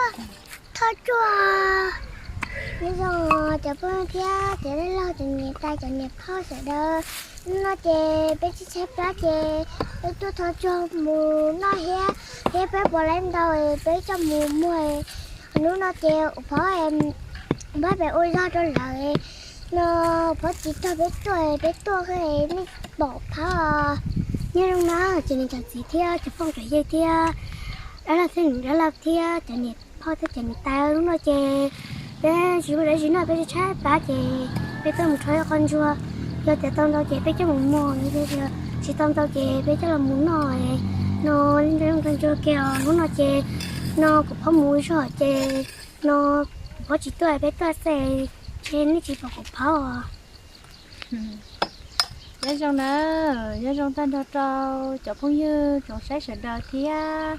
Thoj tsuag. Nyob zoo cov phooj ywg thiab cov dab laug, cov niam tais, cov niam phauj sawv daws. Hnub no ces peb tshaib tshaib plab ces peb tuaj thov tsuag mus noj thiab, thiab peb puas laib ntau peb coj mus muag. Hnub no ces ua phov, peb pem ua zog rau lawv no, phov tsis tog peb tuaj, peb tuaj nej pom phab. Nyob zoo na cov niam cov txiv thiab cov phooj cov ywg thiab dab laug thiab niam dab laug thiab cov niam phauj thiab cov niam tais, hnub no ces peb tsis muaj dab tsi noj, peb tshaib tshaib plab ces peb tuaj mus rho qhov ntsuag. Yog tias tau ntau ces peb coj mus muag, yog tias tsis tau ntau ces peb coj los mus noj no. Nyob zoo rho ntsuag kiag os, hnub no ces no kuv phob mus zog ces no kuv phob tsis tuaj, peb tuaj xwb ces nej tsis pom kuv phob os. Nyob zoo na, nyob zoo tag nrho rau cov phooj ywg tsoom saib sawv daws thiab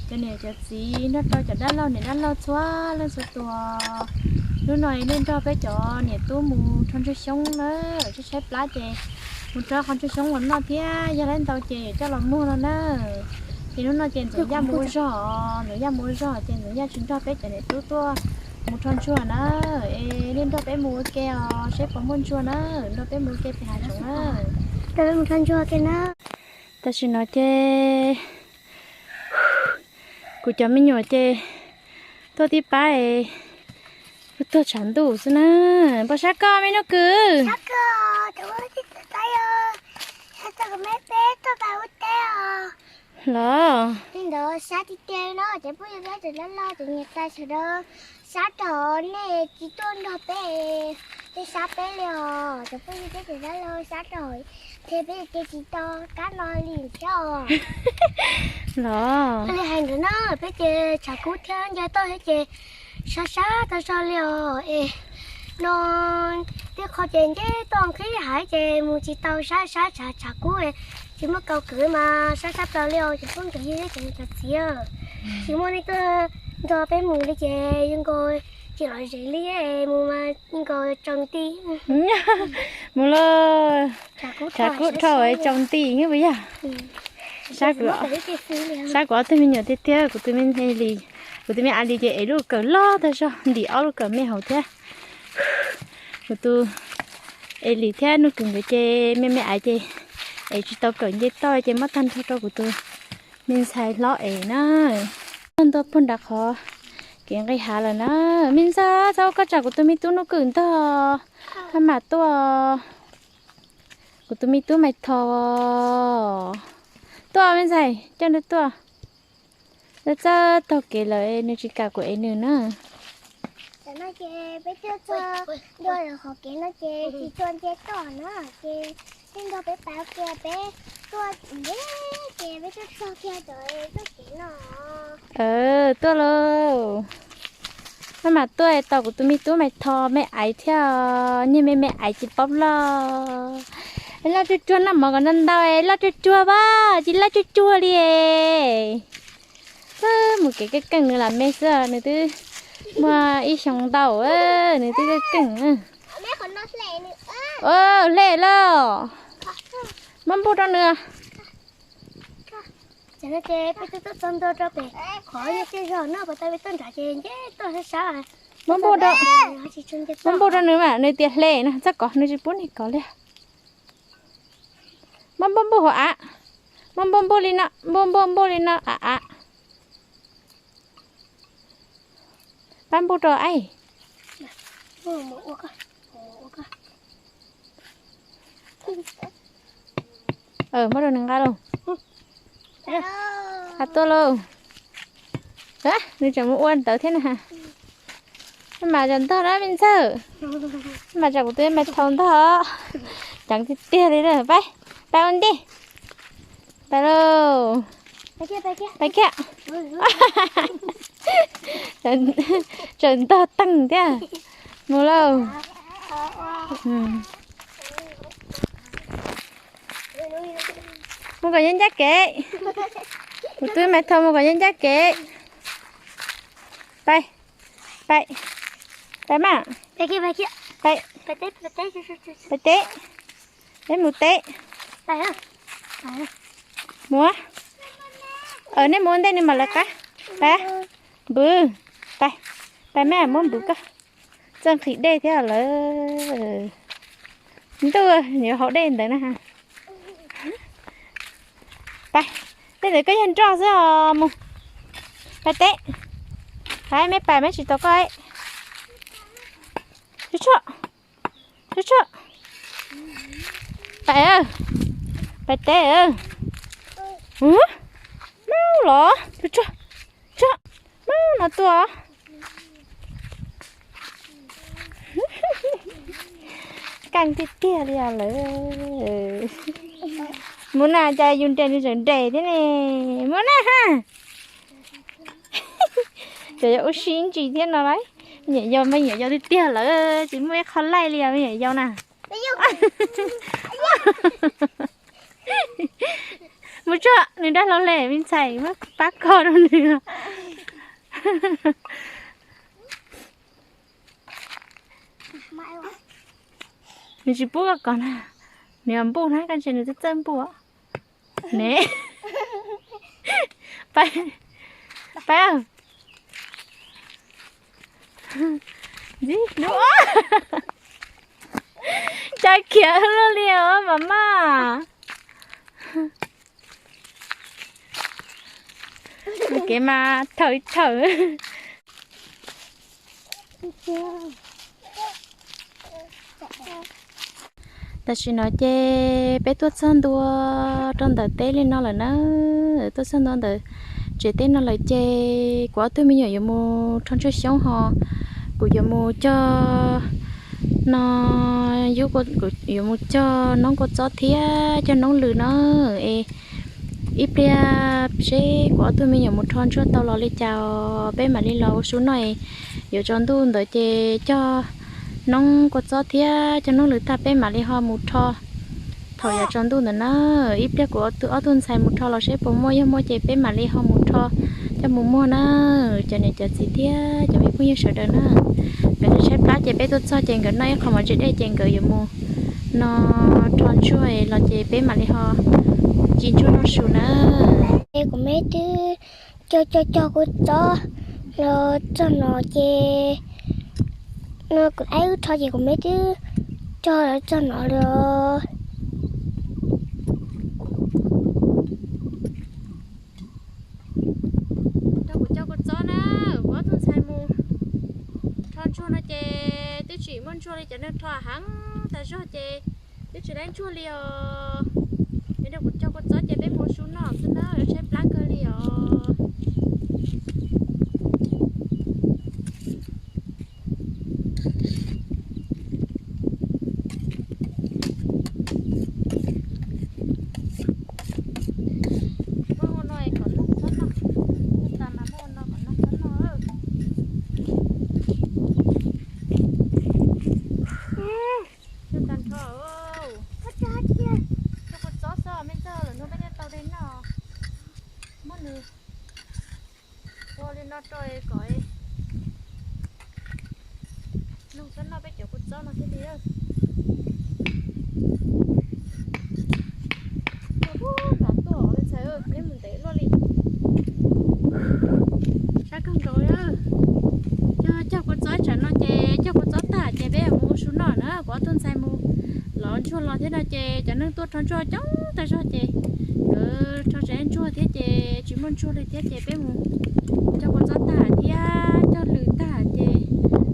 cov niam cov txiv nrog rau cov dab laug niam dab laug txhua leej txhua tus. Hnub no nej nrog peb cov niam tub mus rho ntsuag xyoob na, tshaib tshaib plab ces mus rho qhov ntsuag xyoob los noj thiab, yog laib ntau ces yuav coj los muag no na. Ces hnub no ces Ntxoov Yaj mus ua zog, Ntxoov Yaj mus ua zog ces Ntxoov Yaj tsis nrog peb cov niam tub tuaj mus rho ntsuag na. Es nej nrog peb mus ua ke os, seb puas muaj ntsuag na, nrog peb mus ua ke pem hav zoov na. Rau peb mus rho ntsuag ke na. Tam sim no ces kuv cov me nyuam ces tuaj tib pab es tuag tshav ntuj xwb na. Npau sab koj me Nuj Kwm. Los sab tiag tiag no, cov phooj ywg thiab cov dab laug cov niam tais sawv daws, sab rau nej tsis tuaj nrog peb, peb sab peb li os. Cov phooj ywg thiab cov dab laug sab rau thiab, peb ces tsis tau kab no li thiab os. Los li hais ntawd na, peb ces tshav kub thiab ncaws toj thiab ces sab sab tag zog li os. Es no tej qho ces nce toj nqhis haiv ces mus tsis tau, sab sab tshav tshav kub, tsis muaj kaus kwv mas sab sab plaws li os cov phooj cov ywg thiab cov niam cov txiv. Tsis muaj nej tuaj nrog peb mus li ces yeej nkaus tsis lom zem li, mus mas yeej nkaus tsaus nti. Mus lauj, tshav kub dhau tsaus nti puas yog? Sab kuv ob tug me nyuam tiag tiag, kuv tus me, kuv tus me Alis ces ev lub kawm loj tag zog ntim ob lub kawm me hauv thiab. Kuv tus Alis thiab Nuj Kwm nkawd ces me me aiv ces ev tsis tau kawm nce toj ces muab tag nrho rau kuv tus me ntxhais hlob ev na. Tuaj ntog puag nram qhov kev nqis hav lawm na. Me ntxawg, txhob ua koj tsam kuv tus me tub Nuj Kwm ntog, maj mam tuaj. Kuv tus me tub Maiv Thos, tuaj me ntxhais, coj nws tuaj. Txawj txawj taug kev lawm nws tsis kam kuv ev nws na. Tam no ces peb tuaj txog ntua lawm qhov kev no ces tsis tshua nce toj na, ces nej nrog peb pab kiag, peb tuaj ntev ces peb tuaj txog kiag tom txoj kev no. Tuaj lauj. Maj mam tuaj tos kuv tus me tub Maiv Thos me aiv thiab, niag me me aiv tsis paub loj. Loj tsuag tsuag, noj mov kom ntau ntau, loj tsuag tsuag as, tsis loj tsuag tsuag li. Mus kev keej keej nws lam me xwb, nws twb muaj ib xyoo ntau, nws twb keej keej. Hle lauj. Muab npuj rau nws. Muab npuj rau, muab npuj rau nws mas nws tias hle no, txhob kov, nws tsis pub nej kov li. Muab npuj npuj hauv av, muab npuj npuj li no, npuj npuj npuj li no av av. Pab npuj rau aib. Muab rau nws nqa lauj. Hais tuaj lauj. Nws tseem mus ua ntawd thiab na. Maj mam zam ntog na me ntxawg. Maj mam zam kuv tus me thaum ntog. Ceev tiag tiag li na. Pab, pab ua ntej. Pab lauj. Pab kiag. Tseem ntog teeg thiab. Mus lauj. Mus kom nyob ncaj kev. Kuv tus me thaum mus kom nyob ncaj kev. Pab, pab, pab mas. Pab teb, peb mus teb. Mus, nej mus ua ntej nws mam lawv qab. Pab, npwv, Pais, pais, meb muab npws koj. Txawj nqhis dej thiab lawm. Ntuj, yuav haus dej ntawd na. Pais, dej ntawd koj yog nroj xwb os mus. Pais teb. Pais, meb pais meb tsis tau koj. Tshuaj, tshuaj, tshuaj. Pais, pais teb. Maub los, tshuaj, tshuaj. Maub no tuaj. Keej tiag tiag li os lawm. Mus na, cas yus nres nws tseem nres thiab ne. Mus na ha. Cov yau ua si ntsis thiab no lauj. Me nyuam yau, me nyuam yau tiag tiag lawm, tsis muaj ib qho laij li os me nyuam yau na. Mus tsuag, nws dab laug le me ntxhais, muab pab kho rau nws. Nws tsis pub koj kov na, nws npuj na, koj ntsia nws txawj txawj npuj. Ne, pab, pab, ntxim hlub, cas khiav luaj li os mam maj. Kev mas thawm thawm. Tam sim no ces peb tuaj txog ntua rau ntawm teb li no lawm na. Tuaj txog ntua ntawm tsev teb no lawm ces kuv ob tug me nyuam yuav mus rho ntsuag xyoob ho kuv yuav mus cog no, yub, kuv yuav mus cog noob kua txob thiab cog noob lws no es ib pliag seb kuv ob tug me nyuam mus rho ntsuag tau los li cas peb mam li los ua su noj es yuav tsaus ntuj ntawd ces cog noob kua txob thiab cog noob lws tag peb mam li ho mus rho. Thaum yuav tsaus ntuj ntawd na, ib pliag kuv ob tug ntxhais mus rho los seb puas muaj, yog muaj ces peb mam li ho mus rho coj mus muag na. Cov niam cov txiv thiab cov me phooj ywg sawv daws na, nkawd tshaib plab ces peb tuaj txog ces nkawd noj ib qho mov ntse dej ces nkawd yuav mus no rho ntsuag los ces peb mam li ho ci ntsuag noj su na. Kuv me twb cog cog cog kua txob los txog no ces no kuv aib wb rho ces kuv me twb cog los txog no lawm. Rau kuv cog kua txob na, kuv ob tug ntxhais mus rho ntsuag no ces twb tsis muaj ntsuag li cov neeg rho heev tas zog ces twb tsis laib ntsuag li os. Es rau kuv cog kua txob ces peb mus su noj xwb na, yuav tshaib plab kawg li os. Muab ua no kom noog txhob noj, tas mas muab ua no kom noog txhob noj. Cog tag nrho, cog kua txob xwb me ntxawg, lwm hnub peb thiaj tau dej noj. Muab nws ua li no rau kom noog txhob noj peb cov kua txob no thiaj li. Nrov tuaj li ntxhais, neb mus ntev luaj li. Sab kawg nkaus. Cog, cog kua txob tsam no ces cog kua txob tag ces peb mus ua su noj na, kuv ob tug ntxhais mus lov ntsuag los thiab no ces cov neeg tuaj rho ntsuag coob tag zog ces nkawd rho tsis laib ntsuag thiab ces tsis muaj ntsuag li thiab ces peb mus cog kua txob tag thiab cog lws tag ces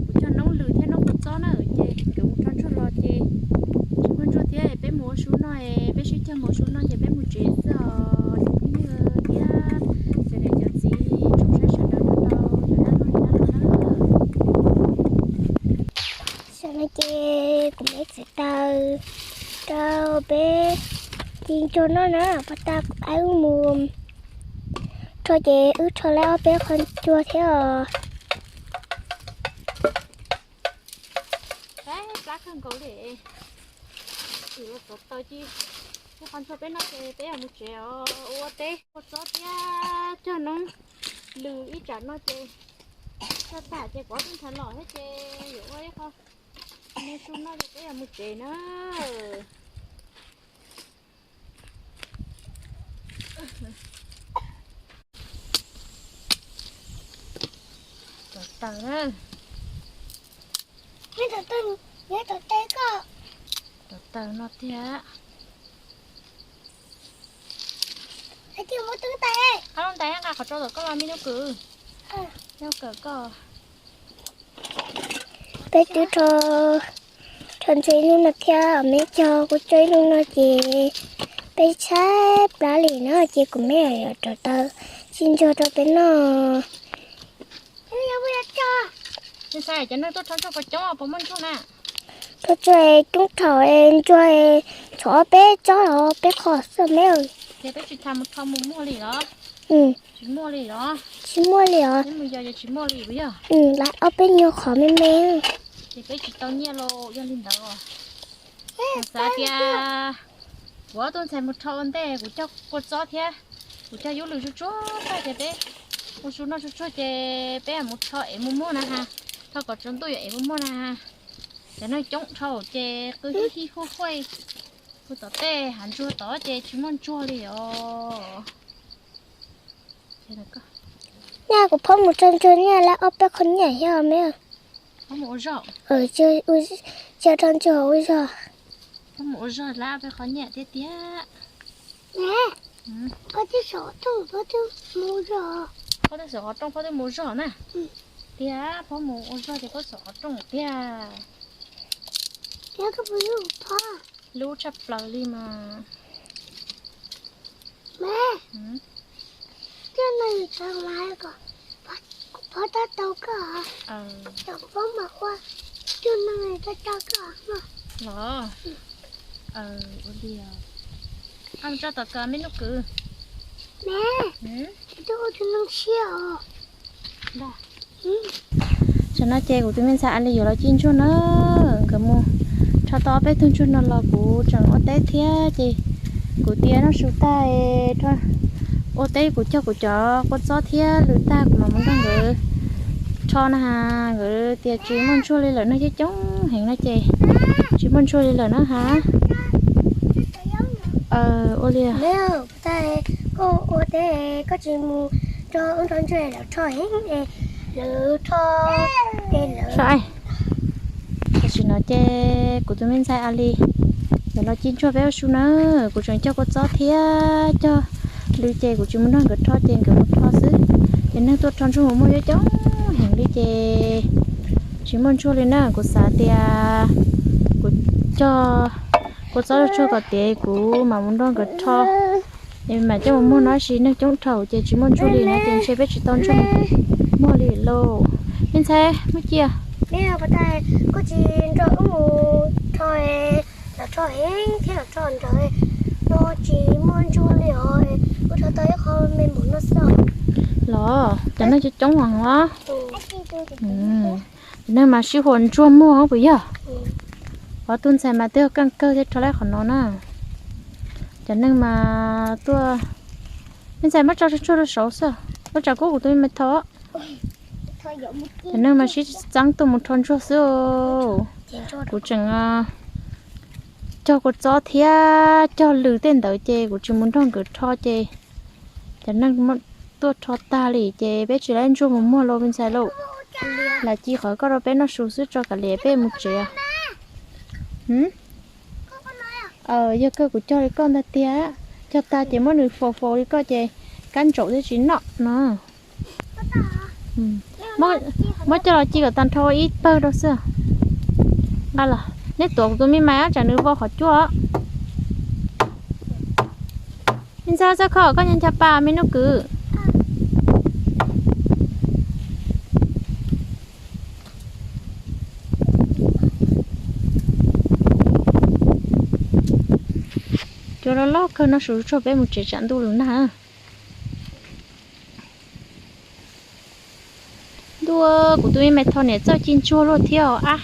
kuv cog noob lws thiab noob kua txob na ces nkawd mus rho ntsuag los ces tsis muaj ntsuag thiab peb mus ua su noj, peb sib cog mus ua su noj ces peb mus tsev xwb os cov phooj ywg thiab cov niam cov txiv tsoom saib sawv daws nyob rau cov dab laug dab laug na. Tam sim no ces kuv me txiv taws rau peb ci ntsuag noj na, pog tas kuv aib wb mus rho ces wb rho laib ob peb qho ntsuag thiab os. Plab kawg nkaus li. Tsis los xov taws ci ib qho ntsuag peb noj ces peb yuav mus tsev os, ua teb ua txob thiab cog noob lws ib tsam no ces cog tag ces kuv ob tug ntxhais los thiab ces yuav ua ib qho me su noj ces peb yuav mus tsev na. Taws na. Taws no tiag. Qab lub ntais nqa qhov rau tom koj los me nub kwv. Nyob kawm koj. Peb twb rho, rho ntsuag ib lub no thiab, meb cog kuv cog ib lub no ces peb tshaib plab li no ces kuv meb yuav rauv taws ci ntsuag rau peb noj. Cov neeg tuaj rho ntsuag puas coob, puas muaj ntsuag na? Rho ntsuag coob thaum ntsuag txhom peb tsob los peb qho xwb meb. Ces peb tsis tas mus rho mus muag li los? Tsis muaj li los? Tsis muaj li os. Peb mus yos ces tsis muaj li puas yog? Lawv ob peb nyuag qhov me me. Ces peb tsis tau nyiaj los yog li ntawd. Kuv xav tias kuv ob tug ntxhais mus rho ua ntej, kuv cog kua txob thiab kuv cog yub lwm tsuag tsuag tag ces peb ua su noj tsuag tsuag ces peb mus rho ev mus muag na ha. Rho kom tsaus ntuj yuav ev mus muag na ha. Cov neeg coob dhau ces qw hib hib huj huaj, kuv tom tej hav ntsuag tod ces tsis muaj ntsuag li os. Nyob kuv phob mus rho ntsuag nyiaj lawv ob peb qho nyiaj thiab meb. Cog rho ntsuag ua zog. Phob mus ua zog lawv ob peb qho nyiaj thiab tiag. Phob twb xov tooj phob twb mus ua zog na. Tiag, phob mus ua zog ces phob xov qhov rooj tiag. Lub tshaj plaws li mas. Phob tab tau koj, phob mas ua, los. Ua li, tso tom kawg me nub kwv. Twb ua tus neeg tshiab os. Tam no ces kuv tus me ntxhais a li yuav los ci ntsuag na, nkawd mus rho tau ob peb tug ntsuag no los kuv tseem ua teb thiab ces kuv tias noj su tag ua teb kuv cog kuv cov kua txob thiab lwm tag kuv mam mus nrog nkawd rho na has. Nkawd tias tsis muaj ntsuag li lawm no, coob coob heev no ces tsis muaj ntsuag li lawm na has. Ua li, koj ua teb koj tsis mus rau ub rau ntsuag lawv rho heev, lawv rho, lawv. Tam sim no ces kuv tus me ntxhais a li yuav los ci ntsuag peb ua su na, kuv tseem cog kua txob thiab cog lwm ces kuv tsis mus nrog nkawd rho ces nkawd mus rho xwb. Ces neeg tuaj rho ntsuag mus muag coob coob heev li ces tsis muaj ntsuag li na. Kuv xav tias kuv cog kua txob tsuag kom tiav kuv mam mus nrog nkawd rho, mam coj mus muag no tab sis neeg coob dhau ces tsis muaj ntsuag li no ces ntshe peb tsis tau ntsuag muag li lauj. Me ntxhais muab cia. Koj tsis nrog wb mus rho, lawv rho heev thiab lawv rho nrawd no tsis muaj ntsuag li os. Wb rho tau ib qho me npaum no xwb. Los cov neeg coob coob heev os. Cov neeg mas sib huam ntsuag muag puas yog? Ob tug ntxhais mas twb yog keej kawg thiab rho laib qhov no na. Cov neeg mas tuaj, me ntxhais muab tso tsuag tsuag rau saud xwb, muab tsam kub kuv tus me me thau. Cov neeg mas sib txeeb tuaj mus rho ntsuag xwb. Kuv tseem cog kua txob thiab cog lwm tej ntawd ces kuv tsis mus nrog nkawd rho ces cov neeg tuaj rho tag li ces peb tsis laib ntsuag mus muag lauj me ntxhais lauj. Lam ci qhov koj rau peb noj su xwb tso kav liam peb mus tsev. Yog kawg kuv cog li koj ntag tiag, cog tag ces muab nws faus faus li koj ces kab ntsaum thiab tsis noj no. Muab coj los ci kom tag nrho ib pawg rau xwb. Nqa los neb tuav kuv tus me mais tsam nws vau qhov cuaj. Me ntxhais txawj kho koj nyob ncha pa me nub kwv. Cua loj loj kawg no, su tsuag peb mus tsev tsam ntuj lawm na. Ntuj, kuv tus me me thau niam txawj ci ntsuag luaj thiab os ab.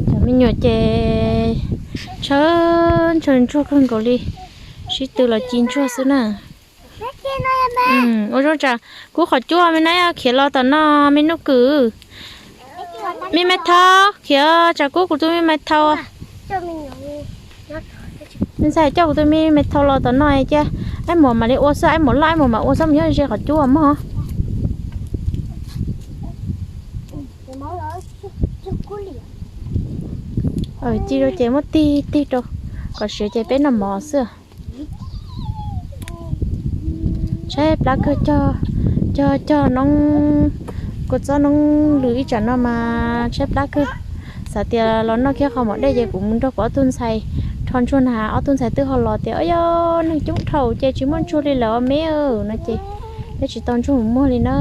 Cov me nyuam ces ntshaw ntshaw ntsuag kawg nkaus li, sib tw los ci ntsuag xwb na. Ua zoo tsam kub qhov cuaj me na, khiav los tom no me nub kwv. Me me thau khiav tsam kub kuv tus me me thau. Me ntxhais coj kuv tus me me thau los tom no cia. Aib mos mam li ua xwb, aib mos loj aib mos mam ua xwb, mus nyob ze qhov cub mog. Ci rau ces muab tig tig rau kom siav ces peb noj mov xwb. Tshaib plab kawg, cog cog noob, kua txob noob lwm ib tsam no mas tshaib plab kawg. Xav tias los noj kiag qhov mom dej ces kuv mus nrog kuv ob tug ntxhais rho ntsuag na, ob tug ntxhais twb ho los tias, o yog neeg coob dhau ces tsis muaj ntsuag li lawm me no ces peb tsis tau ntsuag mus muag li na.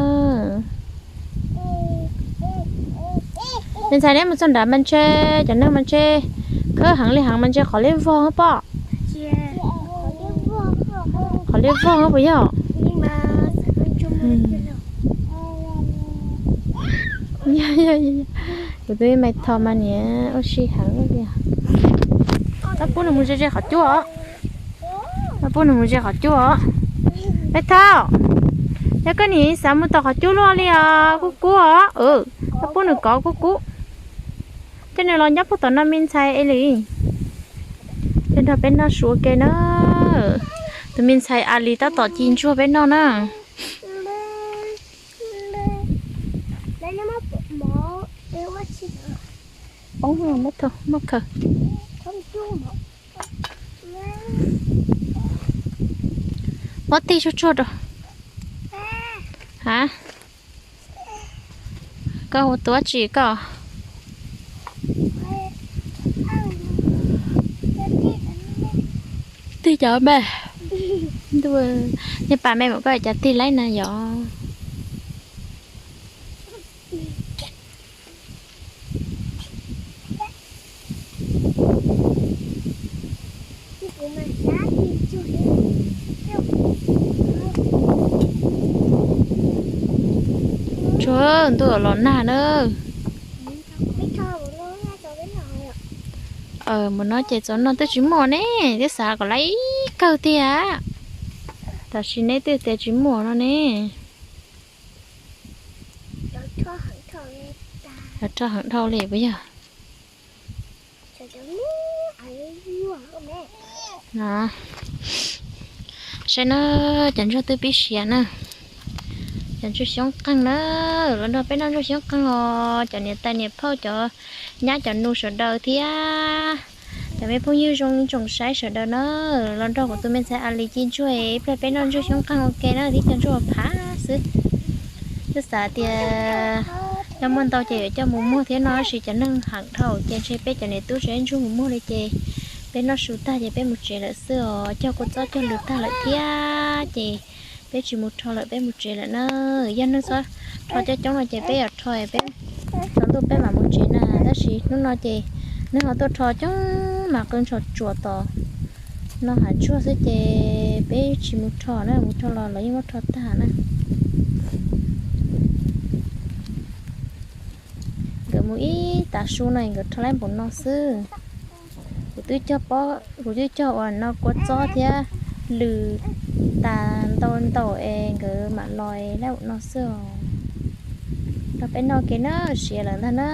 Me ntxhais, neb mus txog nrad mas ntshe cov neeg mas ntshe khawb heev li heev mas ntshe qhov liab vog pom. Qhov liab vog puas yog? Kuv tus me Thoj mas niam ua si heev li. Koj pub nws mus ze ze qhov cub os. Koj pub nws mus ze qhov cub os. Me Thoj, yog koj niam xav mus tom qhov cub luaj li os, kub kub os. Koj pub nws kov kub kub. Coj nws los nyob puag tom no me ntxhais Eli. Coj nrog peb noj su ua ke na. Tus me ntxhais Alis tab tom ci ntsuag peb noj na. Poob muab khaws. Muab tig tsuag tsuag rau. Ha? Koj hu tuab tsi koj? Tig cov me. Ntuj, nej pab me mam koj cov tig laib na yom. Tsuag ntuj los nag na. Mus no ces txaus noj twb tsis muaj ne, twb xav kom laib kawg tiag. Tam sim neb twb tias tsis muaj no ne. Rho heev dhau li puas yog? Saib na, cov ntsuag twb pib siav na. Cov ntsuag xyoob qeeg na, los nrog peb noj ntsuag xyoob qeeg os cov niam tais niam phauj, cov nyab cov nus sawv daws thiab cov me phooj ywg zoo tsoom saib sawv daws na. Los nrog kuv tus me ntxhais Alis ci ntsuag ib pliag peb noj ntsuag xyoob qeeg ua ke na, tib co ntsuag phav xwb. Twb xav tias nyob muaj ntau ces yuav coj mus muag thiab no, tab sis cov neeg heev dhau ces ntshe peb cov niam tub tsis ntsuag mus muag li ces peb noj su tag ces peb mus tsev lawm xwb os. Cog kua txob cog lws tag lawm thiab ces peb tsis mus rho lawm, peb mus tsev lawm na. Yog neeg txhob rho coob coob no ces peb yuav rho peb tsaus ntuj peb mam mus tsev na, tab sis hnub no ces neeg ho tuaj rho coob mas qw ntshos tsuas tom no hav ntsuag xwb ces peb tsis mus rho na, mus rho los lawv yeej muab rho tag na. Nkawd mus ib tav su no nkawd rho laib npaum no xwb. Kuv twb cog pob, kuv twb cog uas no kua txob thiab lws tas ntau ntau es nkawd mam los laib npaum no xwb os. Nrog peb noj kev na, siav lawm ntag na.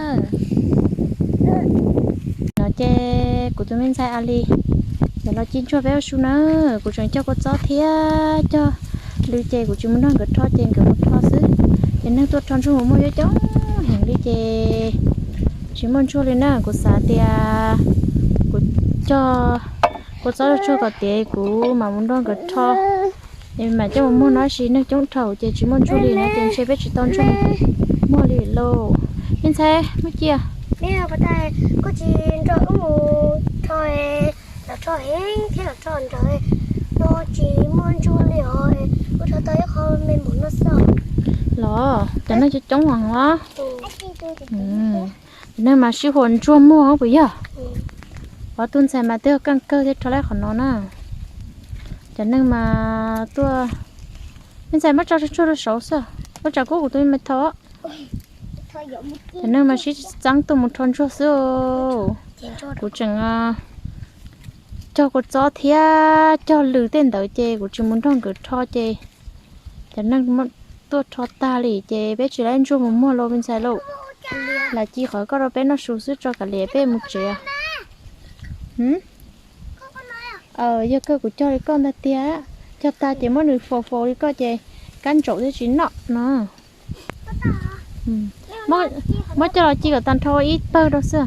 No ces kuv tus me ntxhais Alis, nkawd los ci ntsuag peb ua su na. Kuv tseem cog kua txob thiab cog lws ces kuv tsis mus nrog nkawd rho ces nkawd mus rho xwb. Ces neeg tuaj rho ntsuag mus muag coob coob heev li ces tsis muaj ntsuag li na. Kuv xav tias kuv cog kua txob tsuag kom tiav kuv mam mus nrog nkawd rho, mam coj mus muag no, tab sis neeg coob dhau ces tsis muaj ntsuag li na ces ntshe peb tsis tau ntsuag muag li lauj. Me ntxhais, muab cia. Koj tsis nrog wb mus rho, los rho heev thiab los rho nrawm no tsis muaj ntsuag li os. Wb rho tau ib qho me npaum no xwb. Los cov neeg coob coob heev os. Cov neeg mas sib huas ntsuag muag puas yog? Ob tug ntxhais mas twb yog keej kawg thiab rho laib qhov no na. Cov neeg mas tuaj, me ntxhais muab tso ntsuag rau saud xwb, muab tsam kub kuv tus me thau. Cov neeg mas sib txeeb tuaj mus rho ntsuag xwb. Kuv tseem cog kua txob thiab cog lws tej ntawd ces kuv tsis mus nrog nkawd rho ces cov neeg tuaj rho tag li ces peb tsis laib ntsuag mus muag lauj me ntxhais lauj. Lam ci qhov koj rau peb noj su xwb tso kav liam peb mus tsev. Yog kawg kuv cog li koj ntag tiag. Cog tag ces muab nws faus faus li koj ces kab ntsaum thiaj tsis noj no. Muab coj los ci kom tag nrho ua ib pawg rau xwb.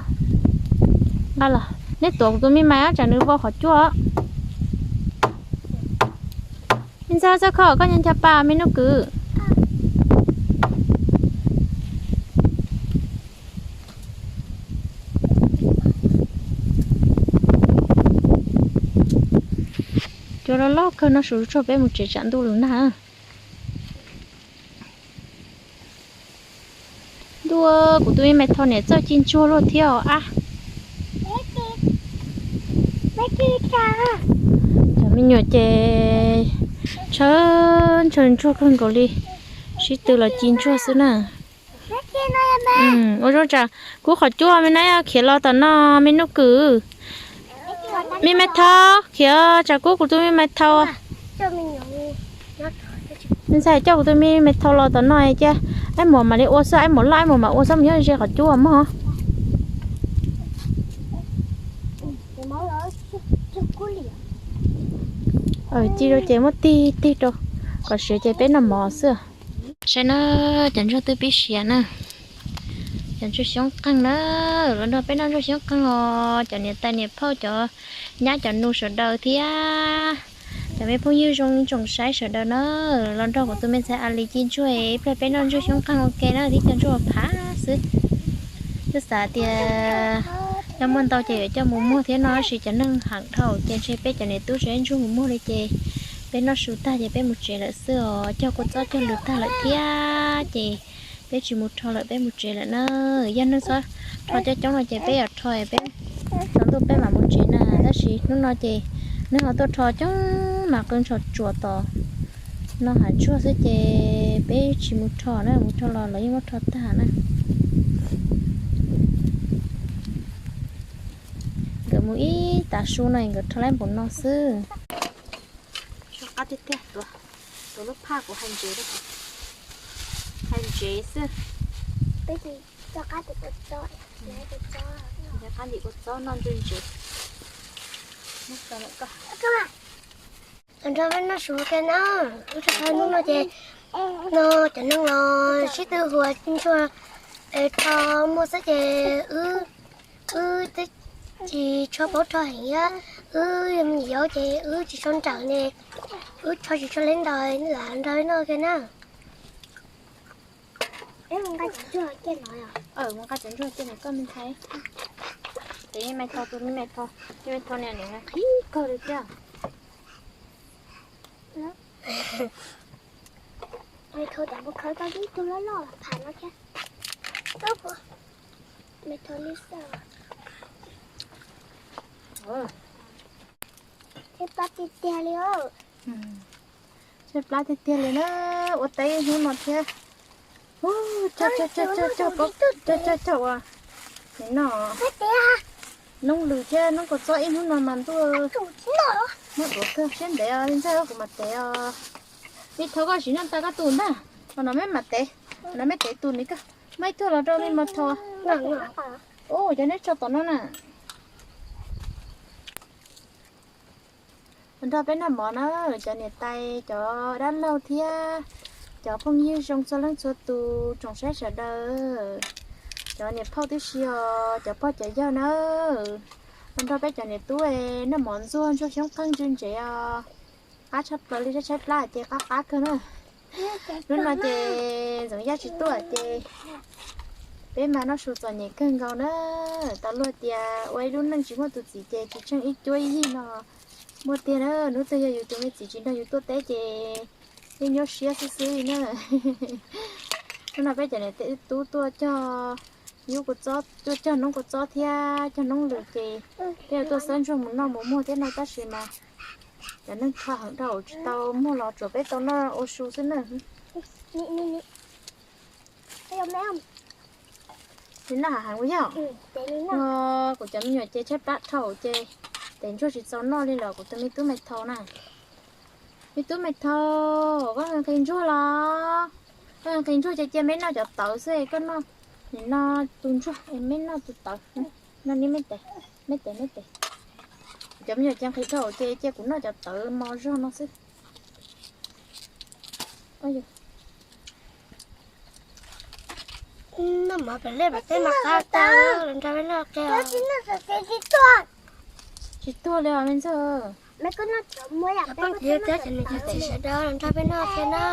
Nqa los, neb tuav kuv tus me mais tsam nws vau qhov cuaj. Me ntxhais, txhob kho koj nyob ncha pa me nub kwv. Cua loj loj kawg no, su tsuag peb mus tsev tsam ntuj lawm nag. Ntuj, kuv tus me mais thau niam txawj ci ntsuag luaj thiab os ab. Cov me nyuam ces ntshaw ntshaw ntsuag kawg nkaus li, sib tw los ci ntsuag xwb na. Ua zoo tsam kub qhov cuaj me na, khiav los tom no me nub kwv. Me mais thau, khiav tsam kub kuv tus me mais thau. Me ntxhais coj kuv tus me mais thau los tom no cia, aib muam mam li ua xwb, aib muam loj aib muam mam ua xwb, mus nyob ze qhov cuaj mog. Ci rau ces muab tig tig rau kom siav ces peb noj mov xwb. Saib na, cov ntsuag twb pib siav na. Cov ntsuag xyoob qeeg na, los nrog peb noj ntsuag xyoob qeeg os cov niam tais niam phauj, cov nyab cov nus sawv daws thiab cov me phooj ywg zoo tsoom saib sawv daws na. Los nrog kuv tus me ntxhais A Lis ci ntsuag, ib pliag peb noj ntsuag xyoob qeeg ua ke na, tib co ntsuag phav xwb. Twb xav tias nyob muaj ntau ces yuav coj mus muag thiab no, tab sis cov neeg heev dhau ces ntshe peb cov niam tub tsev ntsuag mus muag li ces peb noj su tag ces peb mus tsev lawm xwb os. Cog kua txob cog lws tag lawm thiab ces peb tsis mus rho lawm, peb mus tsev lawm na. Yog neeg txhob rho coob coob no ces peb yuav rho, peb tsaus ntuj peb mam mus tsev na. Tab sis hnub no ces neeg ho tuaj rho coob mas qw ntshov tsuas tos no hav ntsuag xwb ces peb tsis mus rho na, mus rho los lawv yeej muab rho tag na. Nkawd mus ib tav su no nkawd rho laib npaum no xwb. Qab tiag tiag, tuav lub phaj kuv hais ntsev, hais ntsev xwb. Qab ntim kua txob noj ntsuag ntsev. Nrog peb noj su ke na, wb rho hnub no ces no cov neeg los sib tw hu ua ntsuag rho muag xwb ces wb, wb twb tsis tshua paub rho heev thiab, wb yog me nyuam yaus ces wb tsis tshua nrawm ne, wb rho tsis tshua leej ntau, lam nrog noj ke na. Mus nqa cov ntsuag cia no koj me ntxhais. Tes me thau, tus me thau, me thau niag nws qhib kawg li thiab. Me thau tas mus khawv tau ib tug loj loj phav no thiab. Me thau li xwb. Tshaib plab tiag tiag li os. Tshaib plab tiag tiag li na, ua teb hnub no thiab. Cog cog cog cog cog cog cog ua, nim no noob lws thiab noob kua txob ib hnub no mas ntuj, muab tuav kawg, siab ntev li ntxawg kuv mam tev os. Me thau koj sim noj tag koj tus ntag, qhov no meb mam tev, qhov no meb tev tus ni koj. Muaj ib tug los rau me mas thau. Ua cov neb tso tom no na. Nrog peb noj mov na, cov niam tais, cov dab laug thiab cov phooj ywg zoo txhua leej txhua tus, tsoom saib sawv daws, cov niam phauj tib si os, cov pog cov yawg na, los nrog peb cov niam tub noj mov ntxuag ntsuag xyoob qeeg ntsuag ntsev os. Qab tshaj plaws li, tshaib tshaib plab ces qab qab kawg na. Lub no ces Ntxoov Yaj tsis tuaj ces peb mas noj su txom nyem kawg nkaus na. Tau luag tias ua ib lub neej tsis muaj tus txiv ces tsis tsheej ib cuab ib yig no. Muaj tiag na, hnub twg yog yus tus me txiv tsis nrog yus tuaj teb ces yeej nyuaj siab xwb xwb li na. Hnub no peb cov niam tub tuaj cog yub kua txob, tuaj cog noob kua txob thiab cog noob lws ces peb yuav tuaj xawb ntsuag mus noj mus muag thiab no tab sis mas cov neeg kho heev dhau tsis tau muag los tsuas peb tau noj ua su xwb na. Li noj hav heev ua yog. Kuv cov me nyuam ces tshaib plab dhau ces tes ntsuag tsis txaus noj li los kuv tus me tub me thau na. Me tub me thau, koj nqhis ntsuag los? Koj nqhis ntsuag ces cia meb noj cov tawv xwb, koj noj nim no tus ntsuag, meb noj tus tawv. Noj ni meb tes, meb tes, meb tes. Cov me nyuam ces nqhis dhau ces cia kuv noj cov tawv mos zog no xwb. Noj mov pem liaj pem teb mas qab tag, los nrog peb noj kiag. Tsis tuag li os me ntxawg. Cov phooj ywg thiab cov niam cov txiv sawv daws los nrog peb noj kiag na.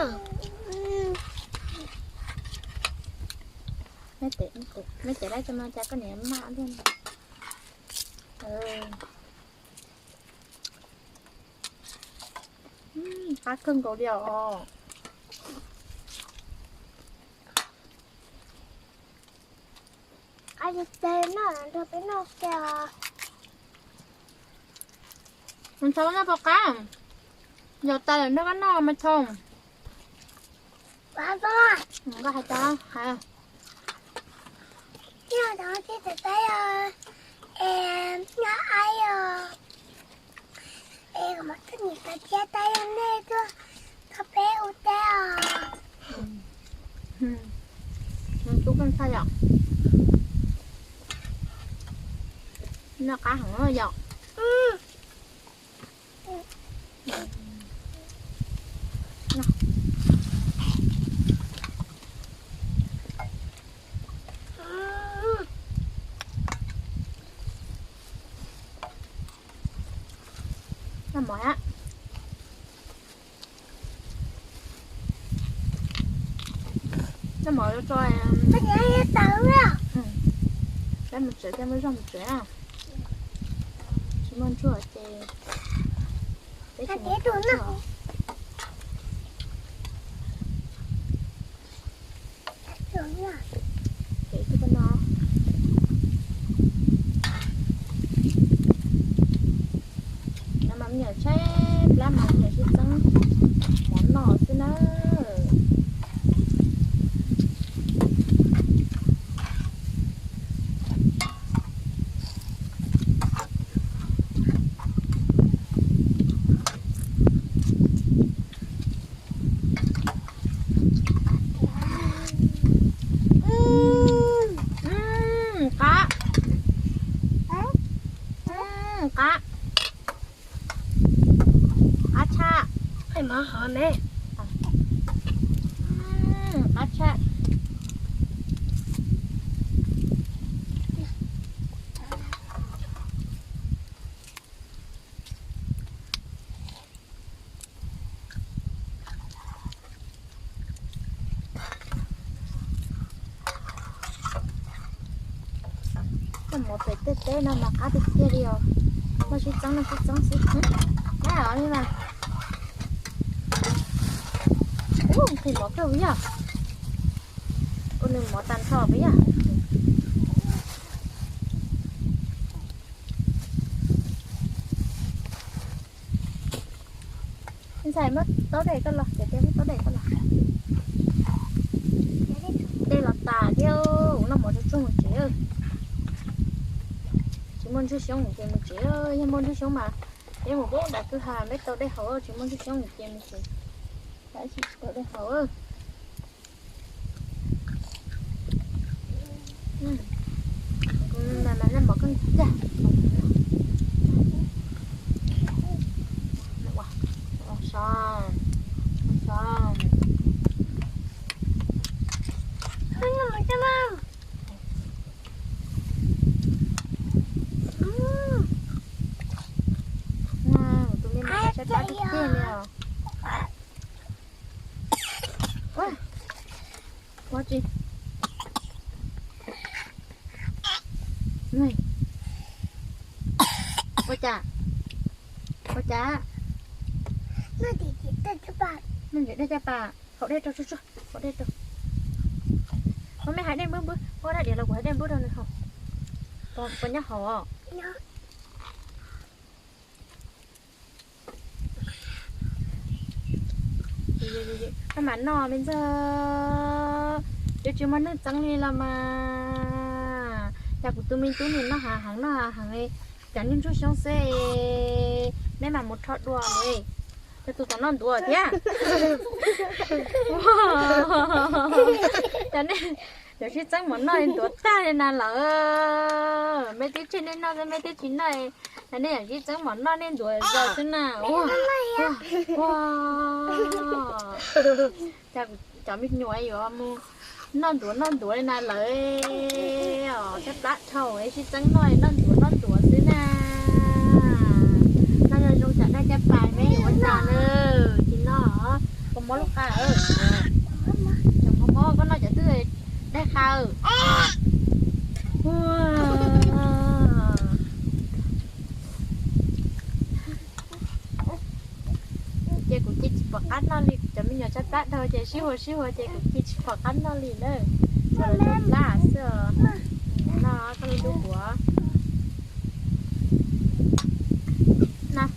Me tes laib tso mas cas koj niam maj luaj. Qab kawg nkaus li os. Mas thaum noj puas qab? Yog tas lawm nrog koj noj mas thaum. Koj hais tau hais. Nyob tau tib teb os, nyob aib os. Es kuv mam txhob nim tau thiab tab yog nej tuaj thov peb ua teb os. Tub koj ntxhais yom, noj qab heev yom. Noj mov a. Noj mov tso. Peb mus tsev, peb muab zog mus tsev na. Tsis muaj ntsuag ces peb tsis mus. No mas me nyuam tshaib plab mas me nyuam sib txeeb mov noj xwb na. Qab, qab, qab tshaj. Qab tshaj. Koj mov pem tej teb no mas qab tiag tiag li os. Noj sib txeeb noj sib txeeb xwb. Nab os li mas. Ub, nqhis mov kawg puas yog? Ua nws mov tag nrho puas yog? Ntxhais, muab taub dej koj los, cov tias muab taub dej koj los. Dej los tas thiab, noj mov tsuag tsuag mus tsev. Tsis muaj ntsuag xyoob mus ces mus tsev, yog muaj ntsuag xyoob mas peb mus poob nram kwj ha peb tau dej haus, tsis muaj ntsuag xyoob mus ces mus tsev. Tab sis tsis tau dej haus. Mas noj mov kawg tiag. Tus me nyuam tshaib plab tiag tiag li os. Ua tsi? Ua cas? Ua cas? Noj ntses dej caj pas, haus dej rau, haus dej rau. Koj me hais dej npwb npwb, koj dab diav los kuv hais dej npwb rau nws haus. Puas nyob haus? Koj mam noj me ntxawg, twb tsis muaj neeg txeeb li los mas. Cas kuv tus me tub nws noj hav heev noj hav heev li, cas niaj ntsuag xyoob xwb, neb mam mus rho dua li. Yog tus tom noj ntuav thiab. Cas nej, Cov sib txeeb mov noj ntuav tag li na lawm. Meb twb tseg nej noj xwb, meb twb tsis noj, nej yam sib txeeb mov noj nej ntuav zog xwb na. Ua, ua, cov me nyuam yuav mus noj ntuav noj ntuav li na lawm os. Tsab plab dhau sib txeeb noj noj ntuav noj ntuav xwb na. Noj zoo zoo, tsam daig caj pas meb yuav ua cas na. Tsis noj, kua mob lub qa. Cov mob mob koj noj cov twg daig qa. Ces kuv cia tsis pom qab noj li, cov me nyuam tsab plab dhau ces sib hua sib hua ces kuv cia tsis pom qab noj li na. Tshuav lawv tus plab xwb os. Noj koj lub dub kuv. Noj,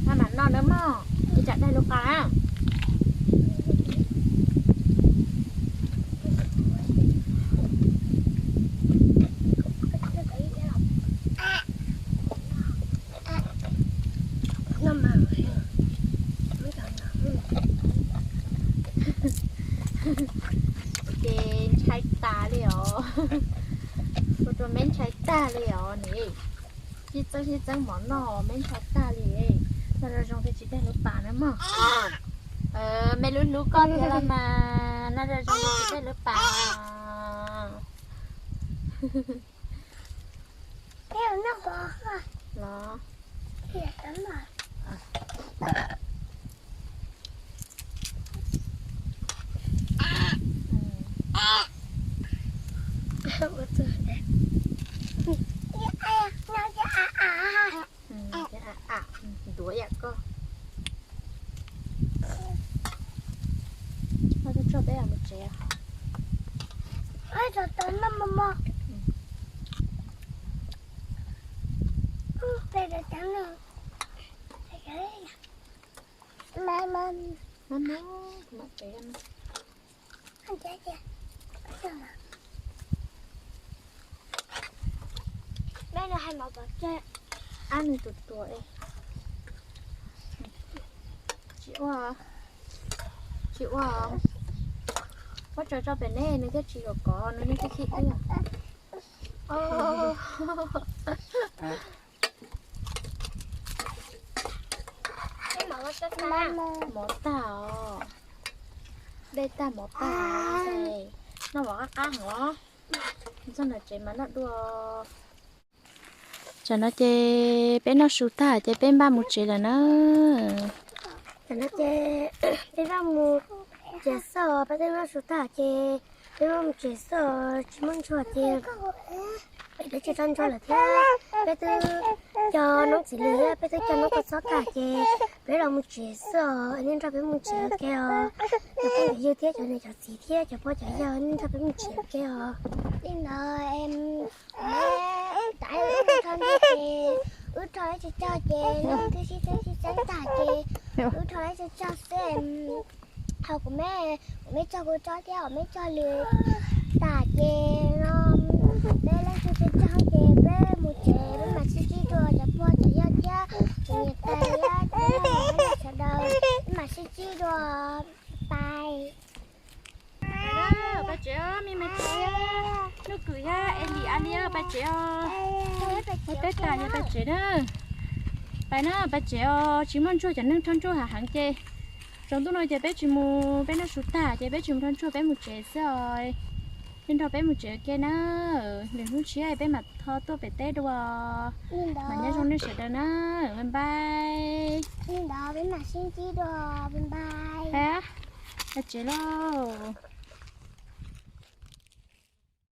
noj mas noj nawb mog, ib tsam daig lub qa na. Ces ntshai tas li os. Ua rau meb ntshai tag li os ne. Sib txeeb sib txeeb mov noj meb ntshai tag li. Noj zoo zoo thiaj tsis daig lub pas na mog. Meb lub hlub koj thiab los mas, noj zoo zoo thiaj tsis daig lub pas. Los. Ntuav yam koj. Koj tso peb mus tsev. Mam tsev. Ab, nws tus tuam. Tsis ua, tsis ua. Muab tso tso pem ne, nws thiaj tsis yuam kov, nws thiaj khib khib wb. Mov tag os. Dej tag mov tag. Noj mov qab qab heev os. Txog nram tsev mas noj dua. Tam no ces peb noj su tag ces peb npaj mus tsev lawm na. Tam no ces peb npaj mus tsev xwb os, peb twb noj su tag ces peb npaj mus tsev xwb os, tsis muaj ntsuag ces peb tsis tau ntsuag lawm thiab. Peb twb cog noob txiv lws thiab peb twb cog noob kua txob tag ces peb los mus tsev xwb os, nej nrog peb mus tsev ua ke os. Cov phooj cov ywg thiab cov niam cov txiv thiab cov pog cov yawg, nej nrog peb mus tsev ua ke os. Li ntawd, kuv me, wb rho ib tse tsog ces, wb rho ib tse tsog ces, wb rho ib tse tsog xwb. Ho kuv me, kuv me cog kua txob thiab kuv me cog lws tag ces no, peb leej twg tse tsog ces peb mus tsev, peb mam sib ntsib dua cov pog cov yawg thiab cov niam tais thiab sawv daws, peb mam sib ntsib dua. Pais. Pais tsev os, me me tsev, Nuj Kwm thiab Eli Alis, pais tsev os. Peb tas yog pais tsev na. Pais na, pais tsev os, tsis muaj ntsuag, cov neeg rho ntsuag hav heev ces tsaus ntuj no ces peb tsis mus, peb noj su tag ces peb tsis mus rho ntsuag, peb mus tsev xwb os. Nej nrog peb mus tsev ua ke na, lwm hnub tshiab peb mam tho tuaj pem teb dua. Mas nyob zoo nej sawv daws na, bye bye. Peb mam sib ntsib dua, bye bye. Pais tsev lauj.